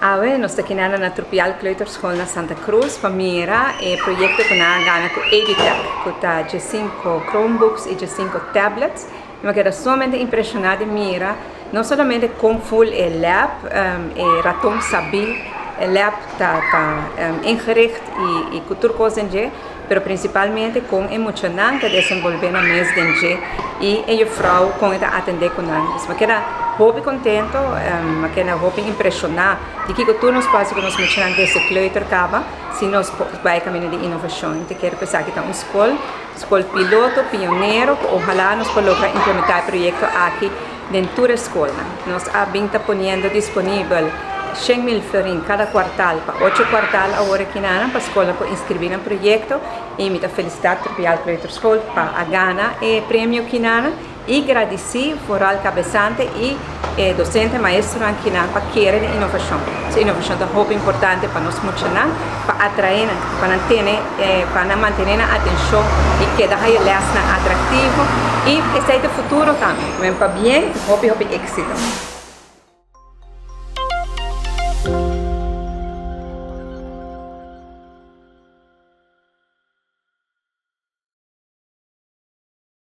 Awe nos ta kinana na Trupial Kleuterschool na Santa Cruz pa mira e proyecto cu nan a gana cu Edutech, cu ta 15 Chromebooks y 15 tablets. Mi a keda sumamente impresiona di mira no solamente con full e lab, e raton sabi, e lab ta ingericht y cu tur cos den dje, pero principalmente con e muchanan ta desenvolve nan mes den dje y e juffrouw con e ta atende cu nan. Dus mi a keda hopi contento, mi a keda hopi impresiona di kico tur nos por haci cu nos muchanan desde kleuter caba si nos bay camino di innovacion. Mi ta kere cu esaki ta un scol, scol piloto, pionero, cu ohala nos por logra implementa e proyecto aki den tur e scolnan. Nos a bin ta poniendo disponibel 100.000 florin cada kwartaal pa 8 kwartaal awor aki nan pa scolnan por inscribi nan proyecto y mi ta felicita Trupial Kleuterschool pa a gana e premio kinan y gradici vooral cabesante y e docente maestronan kinan pa kere den innovacion. So innovacion ta hopi importante pa nos muchanan pa atrae nan, pa nan tene, pa nan mantene nan atencion y keda haya lesnan atractivo y esey ta futuro tambe. Men pabien, hopi hopi exito.